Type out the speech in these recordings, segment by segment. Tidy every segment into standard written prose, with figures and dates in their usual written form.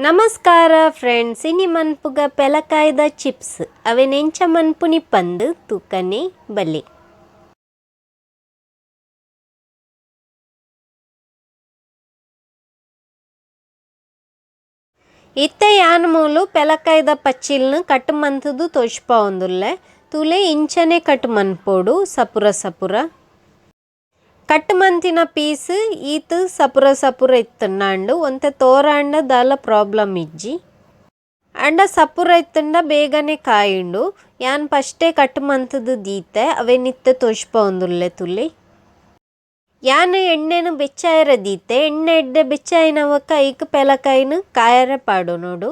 ನಮಸ್ಕಾರ ಫ್ರೆಂಡ್ಸ್, ಇನಿ ಮನ್ಪುಗ ಪೆಲಕಾಯ್ದ ಚಿಪ್ಸ್ ಅವೆನೆಂಚ ಮನ್ಪುನಿ ಪಂದ್ ತೂಕನೆ ಬಲೆ. ಇತ್ತೆ ಯಾನ್ ಮೂಲು ಪೆಲಕಾಯ್ದ ಪಚ್ಚಿಲ್ನು ಕಟ್ ಮಂತುದು ತೋಜ್ಪಾವೊಂದುಲ್ಲೆ. ತೂಲೆ ಇಂಚನೆ ಕಟ್ ಮನ್ಪೊಡು ಸಪುರ ಸಪುರ. ಕಟ್ ಮಂತಿನ ಪೀಸ್ ಈತ್ ಸಪುರ ಸಪುರ ಇತ್ತುಂಡಾಂಡು ಒಂತೆ ತೋರಾಂಡ ದಾಲ ಪ್ರಾಬ್ಲಮ್ ಇಜ್ಜಿ. ಅಂಡ ಸಪುರ ಇತ್ತುಂಡ ಬೇಗನೆ ಕಾಯುಂಡು. ಯಾನ್ ಫಸ್ಟೇ ಕಟ್ ಮಂತುದು ದೀತೆ ಅವೆನಿತ್ತೆ ತೋಜ್ಪಾವೊಂದುಲ್ಲೆ ತೂಲೆ. ಯಾನ್ ಎಣ್ಣೆನು ಬೆಚ್ಚಾಯೆರೆ ದೀತೆ. ಎಣ್ಣೆ ಎಡ್ಡೆ ಬೆಚ್ಚಾಯಿನವಕ್ಕ ಐಕ್ ಪೆಲಕಾಯಿನ್ ಕಾಯೆರೆ ಪಾಡೊನೊಡು.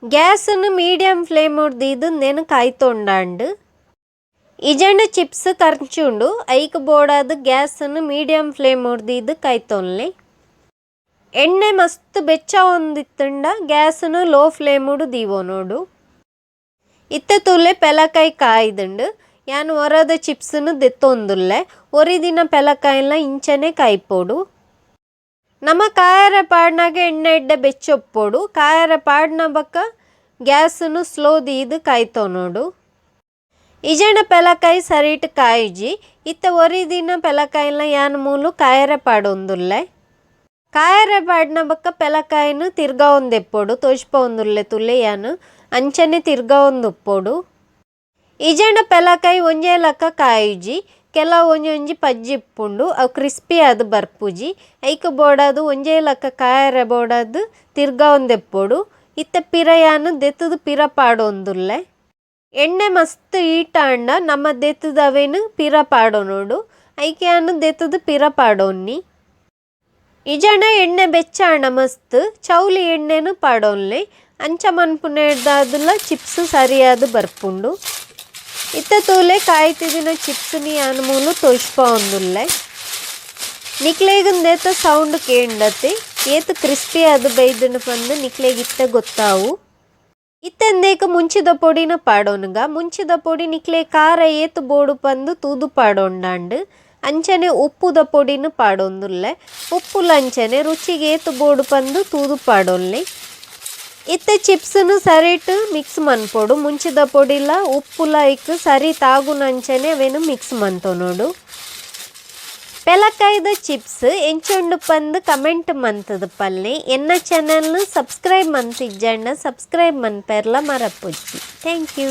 ಗ್ಯಾಸ್ನು ಮೀಡಿಯಂ ಫ್ಲೇಮ್ ದೀದ್ ಉಂದೆನ್ ಕಾಯ್ತೊಂಡಾಂಡು. ಇಜಂಡ ಚಿಪ್ಸ್ ಕರ್ಚುಂಡು. ಐಕ್ ಬೋಡಾದ್ ಗ್ಯಾಸ್ನು ಮೀಡಿಯಂ ಫ್ಲೇಮ್ ದೀದ್ ಕಾಯ್ತೊನ್ಲೆ. ಎಣ್ಣೆ ಮಸ್ತ್ ಬೆಚ್ಚಾವೊಂದಿತ್ತುಂಡ ಗ್ಯಾಸ್ನು ಲೋ ಫ್ಲೇಮ್ ದೀವೊನೊಡು. ಇತ್ತೆ ತೂಲೆ ಪೆಲಕಾಯಿ ಕಾಯ್ದುಂಡು. ಯಾನ್ ಒರದ ಚಿಪ್ಸ್ನು ದೆತ್ತೊಂದುಲ್ಲೆ. ಒರಿದಿನ ಪೆಲಕಾಯಿಲ ಇಂಚನೆ ಕಾಯ್ಪೊಡು. ನಮ ಕಾಯೆರೆ ಪಾಡ್ನಗ ಎಣ್ಣೆ ಎಡ್ಡೆ ಬೆಚ್ಚೊಪ್ಪೊಡು. ಕಾಯೆರೆ ಪಾಡ್ನ ಬೊಕ್ಕ ಗ್ಯಾಸ್ನು ಸ್ಲೋ ದೀದ್ ಕಾಯ್ತೊನೊಡು. ಇಜಂಡ ಪೆಲಕಾಯಿ ಸರಿಟ್ ಕಾಯುಜಿ. ಇತ್ತೆ ಒರಿದಿನ ಪೆಲಕಾಯಿಲ ಯಾನ್ ಮೂಲು ಕಾಯೆರೆ ಪಾಡೊಂದುಲ್ಲೆ. ಕಾಯೆರೆ ಪಾಡ್ನ ಬೊಕ್ಕ ಪೆಲಕಾಯಿನ್ ತಿರ್ಗಾವೊಂದೆಪ್ಪೊಡು. ತೋಜ್ಪಾವೊಂದುಲ್ಲೆ ತೂಲೆ ಯಾನ್ ಅಂಚನೆ ತಿರ್ಗಾವೊಂದುಪ್ಪೊಡು. ಇಜಂಡ ಪೆಲಕಾಯಿ ಒಂಜೇ ಲಕ್ಕ ಕಾಯುಜಿ. ಕೆಲವು ಒಂಜೊಂಜಿ ಪಜ್ಜಿ ಇಪ್ಪುಂಡು ಅವು ಕ್ರಿಸ್ಪಿ ಆದ್ ಬರ್ಪುಜಿ. ಐಕ್ ಬೋಡಾದ್ ಒಂಜೇ ಲಕ್ಕ ಕಾಯೆರೆ ಬೋಡಾದ್ ತಿರ್ಗಾವೊಂದೆಪ್ಪೊಡು. ಇತ್ತೆ ಪಿರ ಯಾನ್ ದೆತ್ತುದು ಪಿರ ಪಾಡೊಂದುಲ್ಲೆ. ಎಣ್ಣೆ ಮಸ್ತ್ ಈಟಾಂಡ ನಮ ದೆತ್ತುದು ಅವೆನ್ ಪಿರ ಪಾಡೊನೊಡು. ಐಕ್ ಯಾನ್ ದೆತ್ತುದು ಪಿರ ಪಾಡೊನ್ನಿ. ಇಜಂಡ ಎಣ್ಣೆ ಬೆಚ್ಚಾಂಡ ಮಸ್ತ್ ಚೌಲಿ ಎಣ್ಣೆನು ಪಾಡೊನ್ಲೆ. ಅಂಚ ಮನ್ಪುನೆಡ್ದಾದುಲ ಚಿಪ್ಸ್ ಸರಿಯಾದ್ ಬರ್ಪುಂಡು. ಇತ್ತೆ ತೂಲೆ ಕಾಯ್ತಿದಿನ ಚಿಪ್ಸ್ನಿ ಯಾನ್ ಮೂಲು ತೋಜ್ಪಾವೊಂದುಲ್ಲೆ. ನಿಕ್ಲೆಗ್ ಉಂದೆತ ಸೌಂಡ್ ಕೇಂಡತೆ ಏತ್ ಕ್ರಿಸ್ಪಿ ಆದ್ ಬೈದುಂಡು ಪಂದ್ ನಿಕ್ಲೆಗ್ ಇತ್ತೆ ಗೊತ್ತಾವು. ಇತ್ತೆ ಉಂದೆಕ್ ಮುಂಚಿದ ಪೊಡಿನ ಪಾಡೊನುಗ. ಮುಂಚಿದ ಪೊಡಿ ನಿಕ್ಲೆ ಖಾರ ಏತ್ ಬೋಡು ಪಂದ್ ತೂದು ಪಾಡೊಂಡಾಂಡ್. ಅಂಚನೆ ಉಪ್ಪುದ ಪೊಡಿನ ಪಾಡೊಂದುಲ್ಲೆ. ಉಪ್ಪುಲ ಅಂಚನೆ ರುಚಿಗೆ ಏತ್ ಬೋಡು ಪಂದ್ ತೂದು ಪಾಡೊನ್ಲೆ. ಇತ್ತೆ ಚಿಪ್ಸ್ನು ಸರಿಟ್ ಮಿಕ್ಸ್ ಮನ್ಪೊಡು. ಮುಂಚಿದ ಪೊಡಿಲ ಉಪ್ಪುಲ ಐಕ್ ಸರಿ ತಾಗುನಂಚನೆ ಅವೆನ್ ಮಿಕ್ಸ್ ಮಂತೊನೊಡು. ಪೆಲಕಾಯ್ದ ಚಿಪ್ಸ್ ಎಂಚ ಉಂಡು ಪಂದ್ ಕಮೆಂಟ್ ಮಂತುದು ಪಲ್ಲೆ. ಎನ್ನ ಚಾನೆಲ್ನು ಸಬ್ಸ್ಕ್ರೈಬ್ ಮಂತಿಜ್ಜಂಡ ಸಬ್ಸ್ಕ್ರೈಬ್ ಮನ್ಪೆರ್ಲ ಮರಪೊಚ್ಚಿ. Thank you.